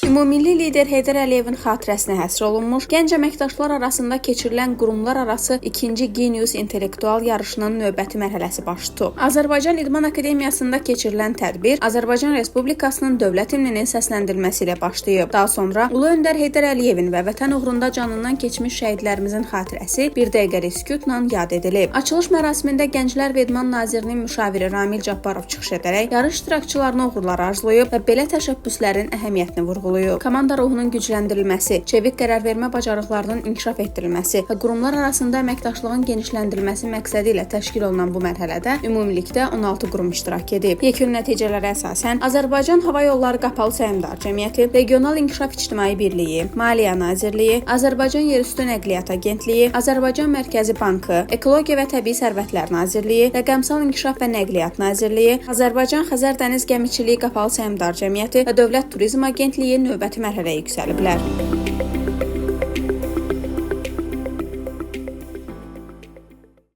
Ümummilli lider Heydər Əliyevin xatirəsinə həsr olunmuş gənc əməkdaşlar arasında keçirilən qurumlararası 2-ci Genius intellektual yarışının növbəti mərhələsi baş tutub. Azərbaycan İdman Akademiyasında keçirilən tədbir Azərbaycan Respublikasının dövlət himninin səsləndirilməsi ilə başlayıb. Daha sonra Ulu Öndər Heydər Əliyevin və vətən uğrunda canından keçmiş şəhidlərimizin xatirəsi bir dəqiqəlik sükutla yad edilib. Açılış mərasimində Gənclər və İdman Nazirinin müşaviri Ramil Cabbarov çıxış edərək yarış iştirakçılarına uğurlar arzulayıb və belə təşəbbüslərin əhəmiyyətini vurğulayıb. Komanda ruhunun gücləndirilməsi, çevik qərarvermə bacarıqlarının inkişaf etdirilməsi və qurumlar arasında əməkdaşlığın genişləndirilməsi məqsədi ilə təşkil olunan bu mərhələdə ümumilikdə 16 qurum iştirak edib. Yekun nəticələrə əsasən Azərbaycan Hava Yolları Qapalı Səhmdar Cəmiyyəti, Regional İnkişaf İctimai Birliyi, Maliyyə Nazirliyi, Azərbaycan Yerüstü Nəqliyyat Agentliyi, Azərbaycan Mərkəzi Bankı, Ekologiya və Təbii Sərvətlər Nazirliyi, Rəqəmsal İnkişaf və Nəqliyyat Nazirliyi, Azərbaycan Xəzər Dəniz Gəmiçiliyi Qapalı Səhmdar Cəmiyyəti və Dövlət Turizm Agentliyi növbəti mərhələyə yüksəliblər.